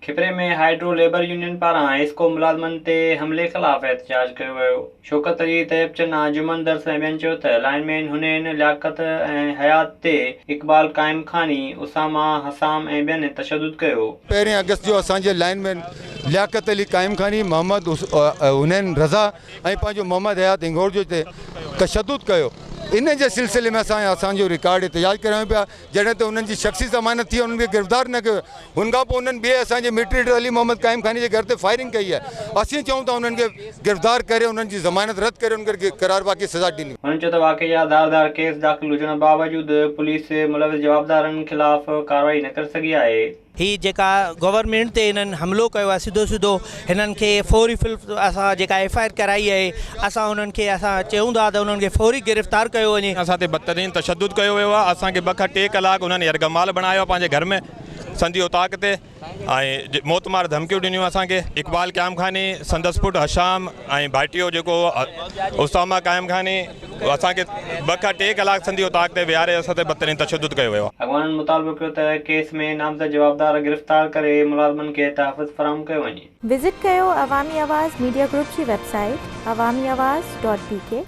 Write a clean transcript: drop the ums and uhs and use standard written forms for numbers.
کپري ۾ hydro labour union پاران حيسڪو ملازمن تي حملي خلاف احتجاج ڪيو ويو. شوڪت علي، طيب چنا، جمن درس ۽ ٻين چيو ته لائين مين حنين، لياقت ۽ حيات تي اقبال قائم خاني، اساما، حسام ۽ ٻين تشدد ڪيو. پهرين آگسٽ جو اسان جي لائين مين لياقت علي قائم خاني، محمد حنين رضا ۽ پنهنجو محمد حيات هنگورجو تي تشدد ڪيو ان جي سلسلي ۾ اسان اسان جو رڪارڊ احتجاج ڪرايون پيا. جڏهن ته انهن جي شخصي ضمانت ٿي انهن کي گرفتار نه ڪيو ويو ان کان پوء انهن ٻئي اسان جي ميٽ ريڊر علي محمد قائم خاني جي گهر تي فائرنگ ڪئي آهي اسين چئون ٿا انهن کي گرفتار ڪري انهن جي ضمانت رد ڪري انهن کي قرار باقي سزا ڏني هنن چيو ته واقعي جا ڌار ڌار ڪيس داخل هجڻ باوجود پوليس ملوث جوابدارن خلاف ڪارروائي نه ڪري سگهي آهي. هي جيڪا گورنمينٽ تي هنن حملو ڪيو آهي سڌو سڌو هنن کي فوري فل اسان جيڪا ايف I R ڪرائي آهي اسان انهن کي اسان چئون ٿا ته انهن کي فوري گرفتار ڪيو وڃي. اسان تي بدترين تشدد ڪيو ويو آهي اسان کي ٻه کان ٽي ڪلاڪ انهن يرغمال بڻايو آهي پنهنجي گهر ۾ سندي اوطاق تي ۽ موتمار ڌمڪيون ڏنيون اسان کي اقبال قيام خاني سندس پٽ هشام ۽ ڀائٽيو جيڪو اسامه قائم خاني اسان کي ٻه کان ٽي ڪلاڪ سندي اوطاق تي ويهاري اسان تي بدترين تشدد ڪيو ويو. اڳواڻن مطالبو ڪيو ته ڪيس ۾ نامزد جوابدار گرفتار ڪري ملازمن کي تحفظ فراهم ڪيو وڃي. وزٽ ڪيو عوامي آواز ميڊيا گروپ جي website Awami Awaz dot B K.